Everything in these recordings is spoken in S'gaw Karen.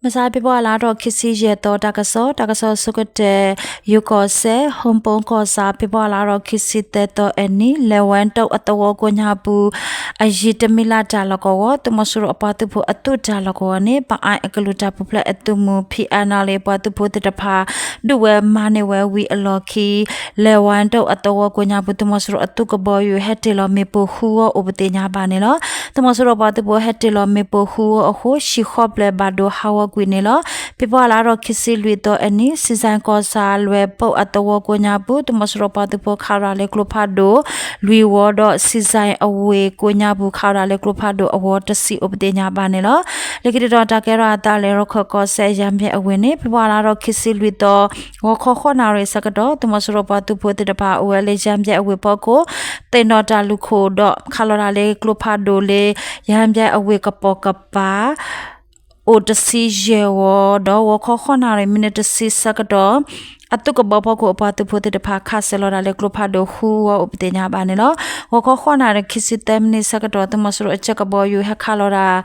မဆါ ဖ့ၤဘြူၤအါလါထီၣ်ခံဆံယဲၢ်သီ တၢ်ကစီၣ်, တၢ်ကစီၣ်ဆိကတၢၢ်, ယိၤကီၢ်စဲၣ် ဟီၣ်ပူၤကီၢ်ဆၣ် ဖ့ၤဘြူၤအါလါထီၣ်ခံဆံသၢသီအနံၤ လဲၤဝဲတိၣ်အသဝီကိးညါပူၤ အယံၤတမံၤလၢ်တၢ်လီၢ်ကဝီၤ သုးမီၤစိရိၤအပှၤသုးဖိအသုးတၢ်လီၢ်ကဝီၤန့ၣ် ပအါအကလုာ်တၢ်ပူၤဖျဲးအသုးမုၢ် ဖံးအါနၣ်လၢပှၤသုးဖိသ့ၣ်တဖၣ် ဒုးဝဲမၤန့ၢ်ဝဲဝံၤအလီၢ်ခံ လဲၤဝဲတိၣ်အသဝီကိးညါပူၤ သုးမီၤစိရိၤအသုးကဘီယူၤ ဟဲတ့ၢ်လီၤမ့ၣ်ပိၢ်ဃုဝီအိၣ်ပသ့ၣ်ညါဘၣ်န့ၣ်လီၤ. သုးမီၤစိရိၤပှၤသုးဖိဟဲတ့ၢ်လီၤမ့ၣ်ပိၢ်ဃုဝီအဃိ ဟံၣ်ဃီပျဲၢ်ဘၣ်ဒိဟးဂီၤကွံာ်န့ၣ်လီၤ. ဖ့ၤဘြူၤအါလါထီၣ်ခံဆံလွံၢ်သီအနံၤ စံၣ်စဲၣ်ကီၢ်ဆၣ်လွဲၢ်ပိၣ်အသဝီကိးညါပူၤ သုးမီၤစိရိၤပှၤသုးဖိခးလီၤတၢ်လၢကျိဖးဒိၣ် လွံၢ်ဝီဒီး စံၣ်စဲၣ်အဝ့ၢ်ကိးညါပူၤ ခးလီၤတၢ်လၢကျိဖးဒိၣ်အဝီတဆံအိၣ်ပသ့ၣ်ညါဘၣ်န့ၣ်လီၤ. လၢခံတတီၤတၢ်ကဲထီၣ်အသးလၢ ရခၢၣ်ကီၢ်စဲၣ် ယၣ်ဘျဲၣ်အဝ့ၢ်န့ၣ် ဖ့ၤဘြူၤအါလါထီၣ်ခံဆံလွံၢ်သီ ဂီၤခီဃိးနၣ်ရံၣ်ဆၢကတီၢ် သုးမီၤစိရိၤပှၤသုးဖိသ့ၣ်တဖၣ် အိၣ်ဝဲလၢယၣ်ဘျဲၣ်အဝ့ၢ်ဖီခိၣ် သ့ၣ်နီၣ်တၢ်လူၢ်ခိၣ်ဒီး ခးလီၤတၢ်လၢကျိဖးဒိၣ်လၢ ယၣ်ဘျဲၣ်အဝ့ၢ်ကပိာ်ကပၤ အိၣ်တဆံယဲၢ်ဝီဒီး ဂီၤခီဃိးနၣ်ရံၣ်မံးနံးတဆံဆၢကတီၢ် အသုးကဘီဖီခိၣ်အပှၤသုးဖိသ့ၣ်တဖၣ် ခးစဲၤလီၤတၢ်လၢကျိဖးဒိၣ်ဃုဝီအိၣ်ပသ့ၣ်ညါဘၣ်န့ၣ်လီၤ. ဂီၤခီဃိးနၣ်ရံၣ်ခံဆံသၢမံးနံးဆၢကတီၢ် သုးမီၤစိရိၤအကၠဲးကဘီယူၤဟဲခးလီၤတၢ်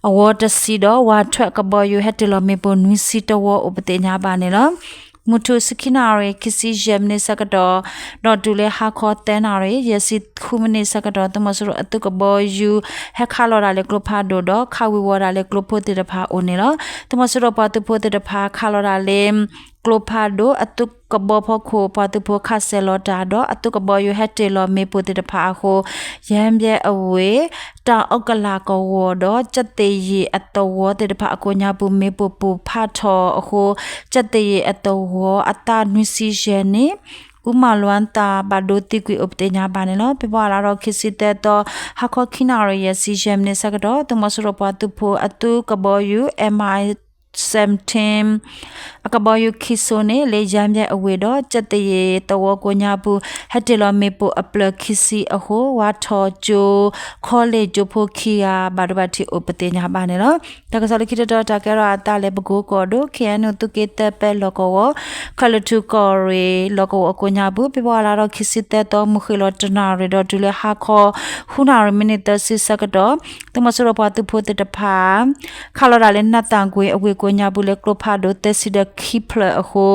အဝီတဆံဒီး ဝးထွဲးကဘီယူၤဟဲတ့ၢ်လီၤမ့ၣ်ပိၢ်နွံဆံတဝီအိၣ်ပသ့ၣ်ညါဘၣ်န့ၣ်လီၤ. မုၢ်ထူၣ်ဆံခံနၣ်ရံၣ်ခံဆံယဲၢ်မံးနံးဆၢကတီၢ် ဒီးတုၤလၢဟါခီသၢနၣ်ရံၣ် ယဲၢ်ဆံဃုမံးနံးဆၢကတီၢ် သုးမီၤစိရိၤအသုးကဘီယူၤ ဟဲခးလီၤတၢ်လၢကျိဖးဒိၣ်ဒီး ခးဝံၤဝီၤတၢ်လၢကျိဖိသ့ၣ်တဖၣ်အိၣ်န့ၣ်လီၤ. သုးမီၤစိရိၤပှၤသုးဖိသ့ၣ်တဖၣ် ခးလီၤတၢ်လၢ ကျိဖးဒိၣ် အသုးကဘီဖီခိၣ် ပှၤသုးဖိခးစဲၤလီၤတၢ်ဒီး အသုးကဘီယူၤဟဲတ့ၢ်လီၤမ့ၣ်ပိၢ်သ့ၣ်တဖၣ်အဃိ ယၣ်ဘျဲၣ်အဝ့ၢ် တၢ်အီကလးကဝီၤဒီး ကၠဲးသ့ၣ်ယံာ်အသဝီသ့ၣ်တဖၣ်အကိးညါပူၤ မ့ၣ်ပိၢ်ပိၢ်ဖးထီၣ်အဃိ ကၠဲးသ့ၣ်ယံာ်အသဝီအသးနွံဆံယဲၢ် နံၣ် အူမၤလွါသး ဘၣ်ဒိသံကွံာ်အိၣ်ပသ့ၣ်ညါဘၣ်န့ၣ်လီၤ. ဖ့ၤဘြူၤအါလါထီၣ်ခံဆံသၢသီ ဟါခီခံနၣ်ရံၣ်ယဲၢ်ဆံယဲၢ်မံးနံးဆၢကတီၢ် သုးမီၤစိရိၤပှၤသုးဖိအသုးကဘီယူၤ M I seventeen အကဘီယူၤခံစိၤန့ၣ် လၢယၣ်ဘျဲၣ်အဝ့ၢ်ဒီး ကၠဲးသ့ၣ်ယံာ်သဝီကိးညါပူၤ ဟဲတ့ၢ်လီၤမ့ၣ်ပိၢ်အဖျၢၣ်ခံဆံအဃိ ဝးထီၣ်ကၠိ ခီလ့ၣ်ကၠိဖိခံဂၤ ဘၣ်ဒိဘၣ်ထံးအိၣ်ပသ့ၣ်ညါဘၣ်န့ၣ်လီၤ. တၢ်ကစီၣ်လၢခံတတီၤ တၢ်ကဲထီၣ်အသးလၢပကိကီၢ်ဒိၣ် ခ့ၣ်အဲၣ်ယူၣ် သုးက့သၢပဲလီၢ်ကဝီၤ ခၢၣ်လၢထူကီၢ်ရ့ၣ်လီၢ်ကဝီၤအကိးညါပူၤ ဖ့ၤဘြူၤအါလါထီၣ်ခံဆံသၢသီ မုၢ်ဃ့ၢ်လီၤတနၣ်ရံၣ်ဒီးတုၤလၢဟါခီဃုနၣ်ရံၣ်မံးနံးသၢဆံဆၢကတီၢ် သုးမီၤစိရိၤပှၤသုးဖိသ့ၣ်တဖၣ် ခးလီၤတၢ်လၢနးသၣ်ကွ့ၤအဝ့ၢ်ကိးညါပူၤလၢကျိဖးဒိၣ်သၢဆံဒီးခံဖျၢၣ်အဃိ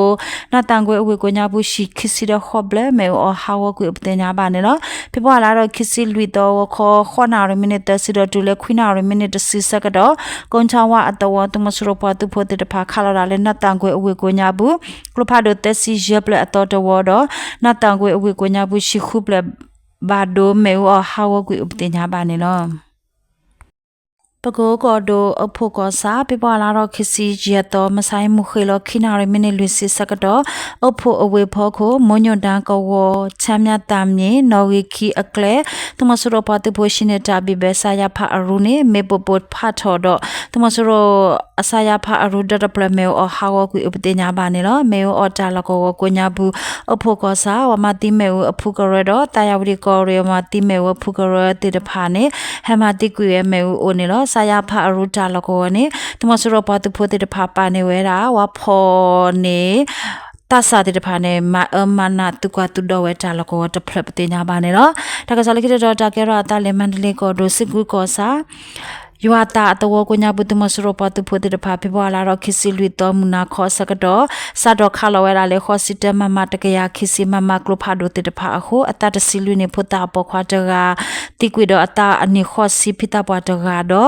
နးသၣ်ကွ့ၤအဝ့ၢ်ကိးညါပူၤ ဟံၣ်ခံဆံဒီးဃိးဖျၢၣ် မ့ၣ်အူအီၣ်ဟးဂီၤကွံာ်အိၣ်ပသ့ၣ်ညါဘၣ်န့ၣ်လီၤ. ဖ့ၤဘြူၤအါလါထီၣ်ခံဆံလွံၢ်သီ ဂီၤခီဃိးနၣ်ရံၣ်မံးနံးသၢဆံဒီးတုၤလၢခွံနၣ်ရံၣ်မံးနံးတဆံဆၢကတီၢ် ကိးဆါဝါအသဝီ သုးမီၤစိရိၤပှၤသုးဖိသ့ၣ်တဖၣ် ခးလီၤတၢ်လၢနးသၣ်ကွ့ၤအဝ့ၢ်ကိးညါပူၤ ကျိဖးဒိၣ်သၢဆံယဲၢ်ဖျၢၣ်အသီတဝီဒီး နးသၣ်ကွ့ၤအဝ့ၢ်ကိးညါပူၤ ဟံၣ်ဃုဖျၢၣ် ဘၣ်ဒိမ့ၣ်အူအီၣ်ဟးဂီၤကွံာ်အိၣ်ပသ့ၣ်ညါဘၣ်န့ၣ်လီၤ. ပကိကီၢ်ဒိၣ် အၣ်ဖှိၣ်ကီၢ်ဆၣ် ဖ့ၤဘြူၤအါလါထီၣ်ခံဆံယဲၢ်သီ မုၢ်ဆါအံၤ မုၢ်ဃ့ၢ်လီၤခံနၣ်ရံၣ်မံးနံးလွံၢ်ဆံဆၢကတီၢ် အၣ်ဖှိၣ်အဝ့ၢ်ဖီခိၣ် မိညိၣ်ဒၣ်ကဝီၤ ဆၣ်မၠၣ်သၣ်မံၤ နီၣ်ဂံၢ်ခံအကျဲ သုးမီၤစိရိၤပှၤသုးဖိဟံးန့ၢ်တၢ်ဘံၣ်ဘဲစါယါဖးအရူန့ၣ် မ့ၣ်ပိၢ်ပိၢ်ဖးထီၣ်ဒီး သုးမီၤစိရိၤအစါယါဖးအရူဒီတဖျၢၣ် မ့ၣ်အူအီၣ်ဟးဂီၤကွံာ်အိၣ်ပသ့ၣ်ညါဘၣ်န့ၣ်လီၤ. မ့ၣ်အူအီၣ်တၢ်လီၢ်ကဝီၤကိးညါပူၤ အၣ်ဖှိၣ်ကီၢ်ဆၣ် ပှၤမၤသံမ့ၣ်အူအဖုကရၢဒီး သးယၤဝတံၣ်ကီၢ်ရ့ၣ် ပှၤမၤသံမ့ၣ်အူအဖုကရၢသ့ၣ်တဖၣ်န့ၣ် ဟဲမၤသံကွံာ်ဝဲမ့ၣ်အူအိၣ်န့ၣ်လီၤ. စါယါဖးအရူတၢ်လီၢ်ကဝီၤန့ၣ် သုးမီၤစိရိၤပှၤသုးဖိသ့ၣ်တဖၣ်ပာ်န့ၢ်ဝဲဒၣ် ပှၤဖီၣ်န့ၢ် သးစၢ်သ့ၣ်တဖၣ်န့ၣ် မၤအၢမၤနးသုးကွၢ်သုးဒီဝဲတၢ်လီၢ်ကဝီၤတဖျၢၣ်ပသ့ၣ်ညါဘၣ်န့ၣ်လီၤ. တၢ်ကစီၣ်လၢခံတတီၤ တၢ်ကဲထီၣ်အသးလၢ မါဒလ့ကီၢ်ဒိၣ် စ့ၢ်ကီးကီၢ်ဆၣ် ယွၤသးအသဝီကိးညါပူၤ သုးမီၤစိရိၤပှၤသုးဖိသ့ၣ်တဖၣ် ဖ့ၤဘြူၤအါလါထီၣ်ခံဆံလွံၢ်သီ မုၢ်နၤခီအဆၢကတီၢ် စးထီၣ်ခးလီၤဝဲဒၣ်လၢ ဃိးဆံတၢ မမ တကယၤခံဆံ မမ ကျိဖးဒိၣ်သ့ၣ်တဖၣ်အဃိ အသးတဆံလွံၢ်န့ၣ် ဖိသၣ်အပိာ်ခွါတဂၤ သံကွံာ်ဒီးအသးအနံၣ်ဃိးဆံ ဖံသးပှၢ်တဂၤဒီး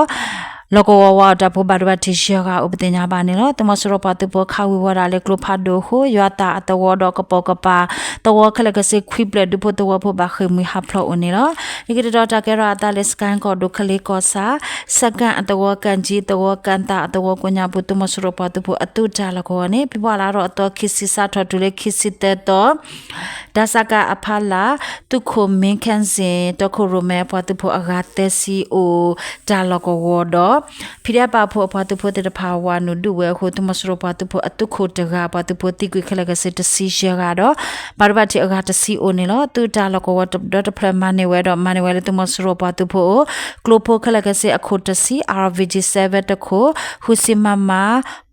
လီၢ်ကဝီၤဝါအီၣ်တၢ်ဖိဘၣ်ဒိဘၣ်ထံးယဲၢ်ဂၤအိၣ်ပသ့ၣ်ညါဘၣ်န့ၣ်လီၤ. သုးမီၤစိရိၤပှၤသုးဖိခးဝံၤဝီၤဒၣ်လၢကျိဖးဒိၣ်အဃိ ယွၤသးအသဝီဒီးကပိာ်ကပၤ သဝီခဲလၢာ်ခဲဆ့ခွံဖျၢၣ် ဒူဖိသဝီဖိဘၣ်ဃ့ၢ်မှံဟးဖျိးအိၣ်န့ၣ်လီၤ. လၢခံတတီၤ တၢ်ကဲထီၣ်အသးလၢ စကဲၣ်ကီၢ်ဒိၣ် ကလ့ကီၢ်ဆၣ် စကဲၣ်အသဝီ ကၣ်ကၠံအသဝီ ကၣ်သၣ်အသဝီကိးညါပူၤ သုးမီၤစိရိၤပှၤသုးဖိအသုးတၢ်လီၢ်ကဝီၤန့ၣ် ဖ့ၤဘြူၤအါလါထီၣ်အသီခံဆံ စးထီၣ်တုၤလၢခံဆံသၢသီ ဒၣ်စၣ်ကၣ်အဖီလာ် သုးခိၣ်မ့ၢ်ခ့ၣ်စ့ၣ် တီခိၣ်ရိၣ်မဲအပှၤသုးဖိအဂၤသၢဆံအိၣ်တၢ်လီၢ်ကဝီၤဒီး ဖံးဒဲးပာ်ဖှိၣ်အပှၤသုးဖိသ့ၣ်တဖၣ် ဝၤနုာ်ဒုးဝဲအဃိ သုးမီၤစိရိၤပှၤသုးဖိအသုးခိၣ်တဂၤ ပှၤသုးဖိသံကွံာ်ခဲလၢာ်ခဲဆ့တဆံယဲၢ်ဂၤဒီး ဘၣ်ဒိဘၣ်ထံးအဂၤတဆံအိၣ်န့ၣ်လီၤ. သုးတၢ်လီၢ်ကဝီၤဒီတဖျၢၣ်မၤန့ၢ်ဝဲဒီး မၤန့ၢ်ဝဲလၢသုးမီၤစိရိၤပှၤသုးဖိအအိၣ် ကျိဖိခဲလၢာ်ခဲဆ့အခိၣ်တဆံ R V G seven တခိၣ် ဃုဆံ မမ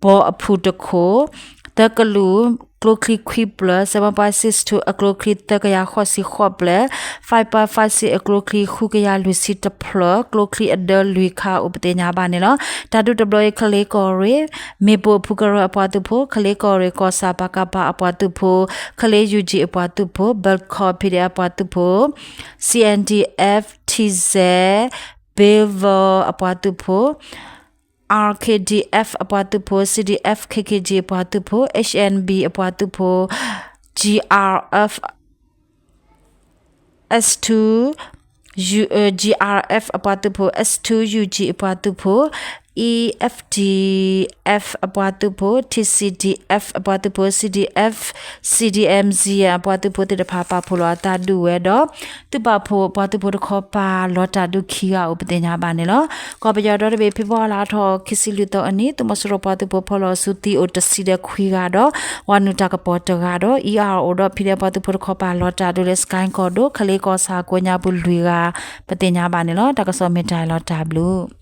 ဘီအဖုၣ်တခိၣ် သၢကလုာ် ကျိချံခွံဖျၢၣ်, seven point six two အကျိချံသၢကယၤဃိးဆံဃိးဖျၢၣ်, five point five six အကျိချံဃုကယၤလွံၢ်ဆံတဖျၢၣ်, ကျိချံအဒၢလွံၢ်ခါအိၣ်ပသ့ၣ်ညါဘၣ်န့ၣ်လီၤ. တၢ်ဒုးတဘျီအံၤ ကလ့ကီၢ်ရ့ၣ်, မ့ၣ်ပိၢ်အဖုကရၢအပှၤသုးဖိ, ကလ့ကီၢ်ရ့ၣ်ကီၢ်ဆၣ် ပကဖ အပှၤသုးဖိ, ကလ့ ယူၣ်ကၠံၣ် အပှၤသုးဖိ, ဘၢၣ်ခီၣ် ပီၣ်ဒ့ၣ် အပှၤသုးဖိ, စီဢၣ်ၣ်ၣ်တီၣ်အၣ်ၣ်, ထံၣ်စဲၣ်, ဘ့ဝၢၣ် အပှၤသုးဖိ, အၣ်ခ့ၣ်ဒံၣ်အၣ်ၣ် အပှၤသုးဖိ, စံၣ်ဒံၣ်အၣ်ၣ်, ခ့ၣ်က့ၣ်ကၠံၣ် အပှၤသုးဖိ, အ့ၣ်ၡ်အၣ်ဘံၣ် အပှၤသုးဖိ, ကၠံၣ်အၣ်အၣ်, အၣ်ၡ်ထူ, ယူၣ်, ကၠံၣ်အၣ်အၣ် အပှၤသုးဖိ, အၣ်ၡ်ထူ ယူၣ်ကၠံၣ် အပှၤသုးဖိ, အံၣ်အၣ်ဒံၣ်အၣ်ၣ် အပှၤသုးဖိ, ထံၣ်စံၣ်ဒံၣ်အၣ်ၣ် အပှၤသုးဖိ, စံၣ်ဒံၣ်အၣ်ၣ်, စံၣ်ဒံၣ်အၣ်ၣ် အပှၤသုးဖိသ့ၣ်တဖၣ် ပာ်ဖှိၣ်လီၤအသးဒုးဝဲဒီး သုးပာ်ဖှိၣ်ပှၤသုးဖိတခီပၤ လီၤတၢ်ဒုးခံဂၤအိၣ်ပသ့ၣ်ညါဘၣ်န့ၣ်လီၤ. ကီၢ်ပယီၤဒီတဘ့ၣ် ဖ့ၤဘြူၤအါလါထီၣ်ခံဆံလွံၢ်သီအနံၤ သုးမီၤစိရိၤပှၤသုးဖိဖီၣ်လီၤဆူသံအိၣ်တဆံဒီးခွံဂၤဒီး ဝၤနုာ်တၢ်ကပီၤတဂၤဒီး အံၣ်အၣ်အိၣ်ဒီး ဖံးဒဲးပှၤသုးဖိတခီပၤ လီၤတၢ်ဒုးလၢ စကဲကီၢ်ဒိၣ် ကလ့ကီၢ်ဆၣ်ကိးညါပူၤလွံၢ်ဂၤ ပသ့ၣ်ညါဘၣ်န့ၣ်လီၤ. တၢ်ကစီၣ်မ့ၢ်တၢ်လီၤတၢ်ဘျုး